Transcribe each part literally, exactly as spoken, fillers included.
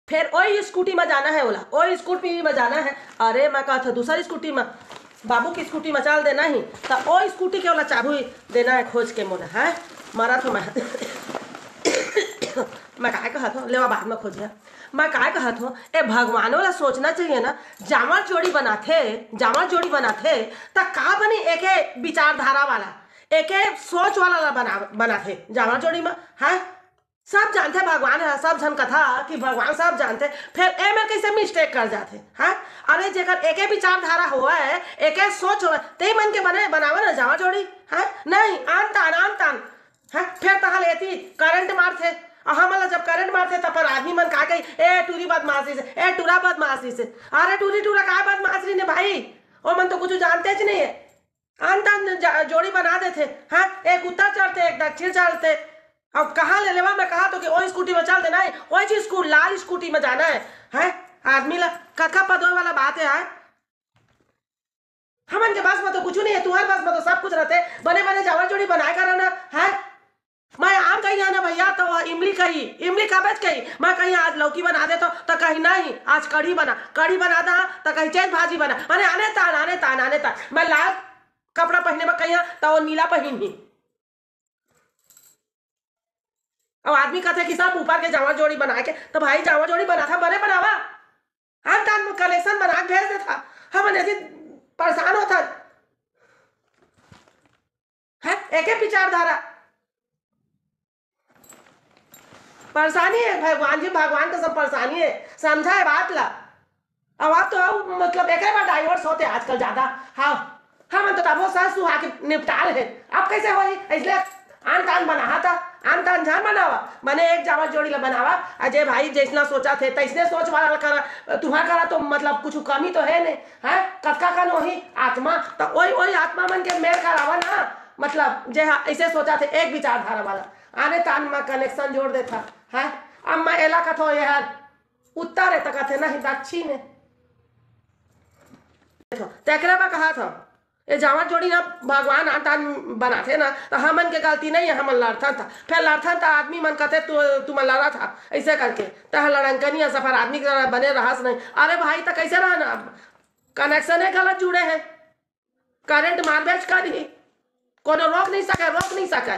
फेर ओही स्कूटी म जाना हे ओला, ओही स्कूटी म जाना हे। अरे, मैं कहत हूँ, दूसर स्कूटी म, बाबू की स्कूटी म चल देना ही, त ओ स्कूटी के ओला चाबी देना हे खोज के मोला, हैं? मरत हूँ मैं। मैं काय कहत हूँ, लेवा बाद म खोजिया। मैं काय कहत हूँ, ए भगवानो ला सोचना चाहिए ना, जांवर जोड़ी बनाथे, जांवर जोड़ी बनाथे, त का बनी एके विचारधारा वाला, एके सोच वाला ला बना-, बनाथे जांवर जोड़ी म, हैं? सब जानथे भगवान ह, सब झन कथा कि भगवान सब जानथे, फेर एमे कइसे mistake कर जाथे, हैं? अरे जेकर एके विचारधारा होवय, एके सोच होवय, तेही मन के बने, बनावय ना जांवर जोड़ी, हैं? नहीं, आन तान, आन तान, हैं? फेर तहां ले एती करंट मारथे, अउ हमन ला जब करंट मारथे, तब पर आदमी मन का कही, "ए टूरी बदमाशी से, ए टूरा बदमाशी से।" अरे टूरी टूरा का बदमाश रहिन हे भाई? ओमन तो कुछु जानतेच नहीं हे। आन तान जा-, जोड़ी बना देथे, हाँ? एक उत्तर चढ़थे, एक दक्षिण चढ़थे। अब कहाँ ले लेवा, मैं कहा तो कि ओही स्कूटी म चल देना हे, ओही चीज स्कू-, लाल स्कूटी म जाना हे, हैं? आदमी ला कतका पदोय वाला बात हे, हैं? हमन के बस म तो कुछु नहीं हे, तुहर बस म तो सब कुछ रहिथे। बने बने जांवर जोड़ी बनाय करा ना, हैं? मैं आम कही ना भैया, त इमली कही, इमली कबेच कही। मैं कही आज लौकी बना देथव, त कही नहीं, आज कढ़ी बना, कढ़ी बना दा, त कही चेंज भाजी बना। माने आने तान, आने तान, आने तान। मैं लाल कपड़ा पहिने म कही, त ओ नीला पहिनही। अब आदमी कथे कि सब ऊपर के जांवर जोड़ी बना के, त भाई जांवर जोड़ी बनाथा, बने बनावा। आन तान connection बना के भेज देथा। हमन एती परेशान होथन। हैं? एके विचारधारा। परेशानी हे भगवान जी, भगवान के सब परेशानी हे, समझा हे बात ला। अब आप तो, अब मतलब एकरे बर divorce होथे आजकल ज्यादा। हाँ, हमन तो तभो सास सुहा के निपटाल हे। अब कइसे होही? इसलिए आन तान बनाहा था, आन तान झन बनावा, बने एक जांवर जोड़ी ला बनावा। अजय भाई जइसना सोचथे, तइसने सोच वाला करा, तुहर करा तो मतलब कुछु कमी तो हे नहीं, हैं? कतका कन होही आत्मा, त ओही, ओही आत्मा मन के मेल करावा ना। मतलब जे हा अइसे सोचथे, एक विचारधारा वाला, आने तान म connection जोड़ देथा, हैं? अब मैं एला कथो, ये हर उत्तर हे, त कथे नहीं, दक्षिण हे। तेकरे बर कहा था, ये जांवर जोड़ी ना भगवान आन तान बनाथे ना, त हमन के गलती नहीं हे, हमन लड़थन था। फेर लड़थन त आदमी मन कथे, "तू, तुमन लड़त हा," अइसे करके। तह लड़ंकनी अस फेर आदमी के तरह बने रहस नहीं। अरे भाई, त कइसे रहना? अब connection हे गलत जुड़े हे, करंट मारबेच करही, कोनो रोक नहीं सके, रोक नहीं सके।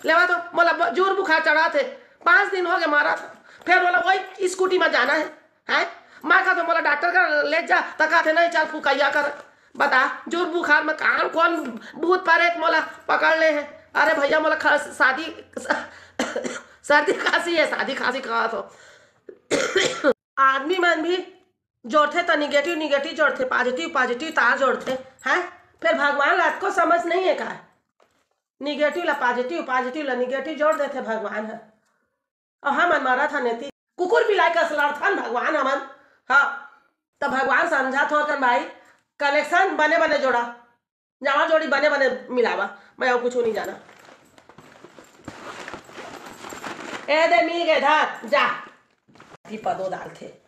लेवा तो मोला ब-, जोर बुखार चढ़ाथे, पाँच दिन होगे मरत हंव, फेर मोला ओही स्कूटी म जाना हे, हैं? मैं कहा तो मोला डॉक्टर करा ले जा, त कथे नहीं, चल फुकैया करा। बता, जोर बुखार म कान कोन भूत प्रेत मोला पकड़ ले हे? अरे भैया, मोला ख-, शादी, सर्दी खांसी हे, शादी खांसी कहत हंव। आदमी मन भी जोड़थे त negative negative जोड़थे, positive positive तार जोड़थे, हैं? फेर भगवान ला अतको समझ नहीं हे का? Negative ला positive, positive ला negative जोड़ देथे भगवान ह। अउ हमन मरत हन एती कुकुर बिलाई कस लड़थन भगवान हमन। हाँ, त भगवान समझा थोरकन भाई, connection बने बने जोड़ा, जांवर जोड़ी बने बने मिलावा, मैं अउ कुछु नहीं जाना। ए दे मिल गे, धर जा। ती पदो डालथे।